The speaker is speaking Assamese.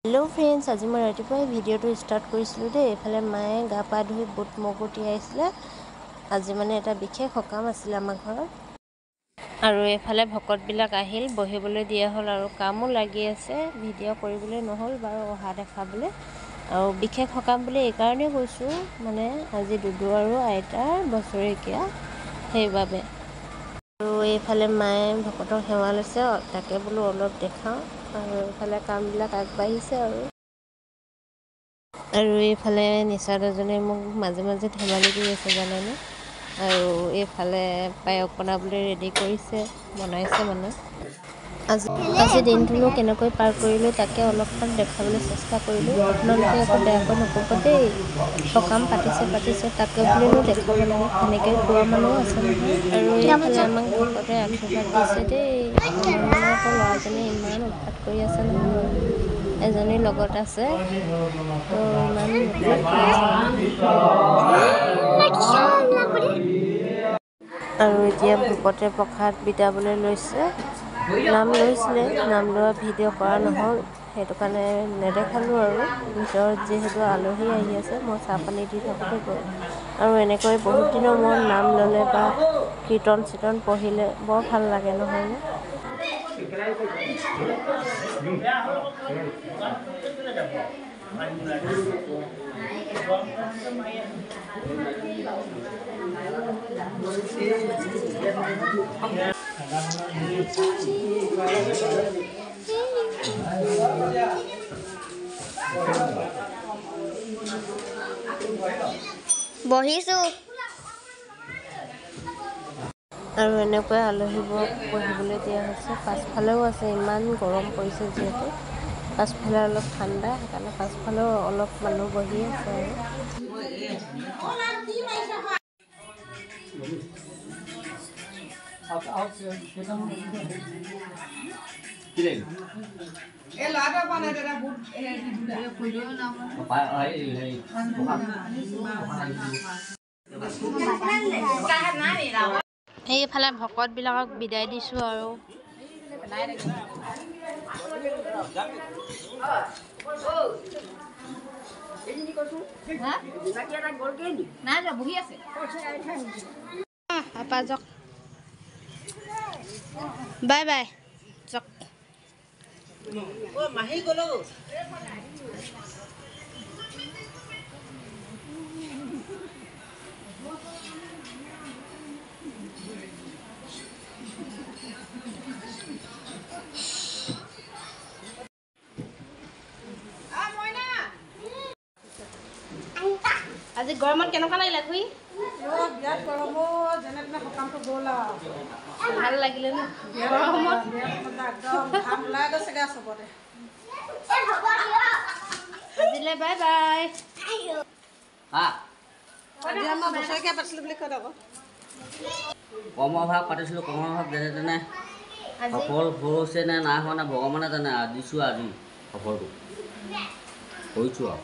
হেল্ল' ফ্ৰেণ্ডছ, আজি মই ৰাতিপুৱাই ভিডিঅ'টো ষ্টাৰ্ট কৰিছিলোঁ দেই। এইফালে মায়ে গা পা ধুই বুট মগু তিয়াইছিলে। আজি মানে এটা বিশেষ সকাম আছিলে আমাৰ ঘৰত। আৰু এইফালে ভকতবিলাক আহিল, বহিবলৈ দিয়া হ'ল আৰু কামো লাগি আছে। ভিডিঅ' কৰিবলৈ নহ'ল বাৰু অহা দেখাবলৈ। আৰু বিশেষ সকাম বুলি এইকাৰণেই কৈছোঁ, মানে আজি দুদু আৰু আইতাৰ বছৰেকীয়া, সেইবাবে। আৰু এইফালে মায়ে ভকতক সেৱা লৈছে, তাকে বোলো অলপ দেখাওঁ। আৰু এইফালে কামবিলাক আগবাঢ়িছে। আৰু আৰু এইফালে নিচাদ এজনে মোক মাজে মাজে ধেমালি কৰি আছে, জানেনে? আৰু এইফালে পায়স বনাবলৈ ৰেডি কৰিছে, বনাইছে। মানে আজি আজি দিনটোনো কেনেকৈ পাৰ কৰিলোঁ, তাকে অলপমান দেখাবলৈ চেষ্টা কৰিলোঁ। আপোনালোকে একো বেয়াকৈ নক'ব দেই। সকাম পাতিছে পাতিছে, তাকে বুলিনো দেখাব লাগে, সেনেকৈ কোৱা মানুহো আছে নহয়। আৰু এইফালে আমাক ভকতে আশীৰ্বাদ দিছে দেই। আমাৰ মানে আকৌ ল'ৰাজনে ইমান উৎপাত কৰি আছে নহয়, এজনীৰ লগত আছে তো, ইমান উৎপাত কৰি আছে। আৰু এতিয়া ভকতে প্ৰসাদ বিলাবলৈ লৈছে। নাম লৈছিলে, নাম লোৱা ভিডিঅ' কৰা নহ'ল, সেইটো কাৰণে নেদেখালোঁ। আৰু ভিতৰত যিহেতু আলহী আহি আছে, মই চাহ পানী দি থাকোঁতে গ'ল। আৰু এনেকৈ বহুত দিনৰ মূৰত নাম ল'লে বা কীৰ্তন চীৰ্তন পঢ়িলে বৰ ভাল লাগে, নহয়নে? বহিছোঁ। আৰু এনেকৈ আলহীবোৰক বহিবলৈ দিয়া হৈছে। পাছফালেও আছে। ইমান গৰম পৰিছে যিহেতু, পাছফালে অলপ ঠাণ্ডা, সেইকাৰণে পাছফালেও অলপ মানুহ বহি আছে। আৰু সেইফালে ভকতবিলাকক বিদায় দিছোঁ। আৰু আপা যাওক, বাই বাই যাওক। আজি গৰমত কেনেকুৱা লাগিলে খুৰী? বিৰাট গৰম। যেনে তেনে সকামটো গ'ল আৰু। ভাল লাগিলে ন গৰমত? একদম ঘাম ওলাই গৈছেগৈ চবতে। আজিলৈ বাই বাই। আজি আমাৰ বছৰেকীয়া পাতিছিলোঁ বুলি কৈ আকৌ। কৰ্মভাগ পাতিছিলোঁ, কৰ্মভাগ যেনে তেনে সফল হৈছে নে নাই হোৱা নে ভগৱানে জানে। দিছোঁ, আজি সফলটো হৈছোঁ আৰু।